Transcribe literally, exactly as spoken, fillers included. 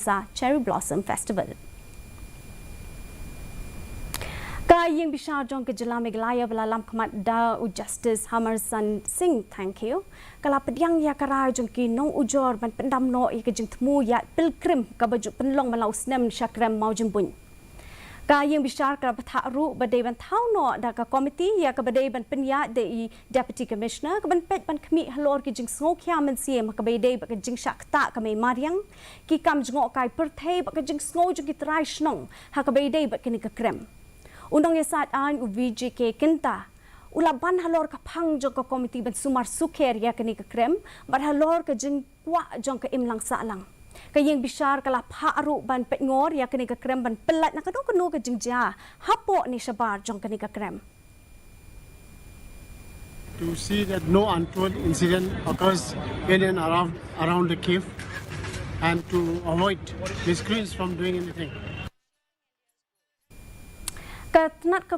Sa Cherry Blossom Festival. Ka ïing bishar jong ka jylla Meghalaya ba la lam khmat da u Justice Hamar Singh Thangkhiew ka la pdiang ïa ka rai jong ki nongujor ban pyndam noh ïa ka jingthmu ïa pilkrim kaba ju pynlong man la u snem sha krem Mawjymbuin. Ka ïing bishar ka la bthah ruh ba dei ban thaw noh da ka komiti ïa kaba dei ban pynïaid da i Deputy Commissioner ka ban peit ban khmih halor ki jingsngewkhia mynsiem ha kaba ïadei bad ka jingshah ktah ka mei mariang, ki kam jngohkai pyrthei bad ka jingsngew jong ki trai shnong ha kaba ïadei bad kane ka krem. U nongïasaid aiñ u Vijay K Kinta u la ban halor ka phang jong ka komiti ban sumar sukher ïa kane ka krem bad halor ka jingkwah jong ka imlang sahlang. Ka ïing bishar ka la phah ruh ban peit ngor ïa kane ka krem ban pyllait na kano kano ka jingjia hapoh ne shabar jong kane ka krem. To see that no untoward incident occurs in and around, around the cave and to avoid miscreants from doing anything. Ka tnat ka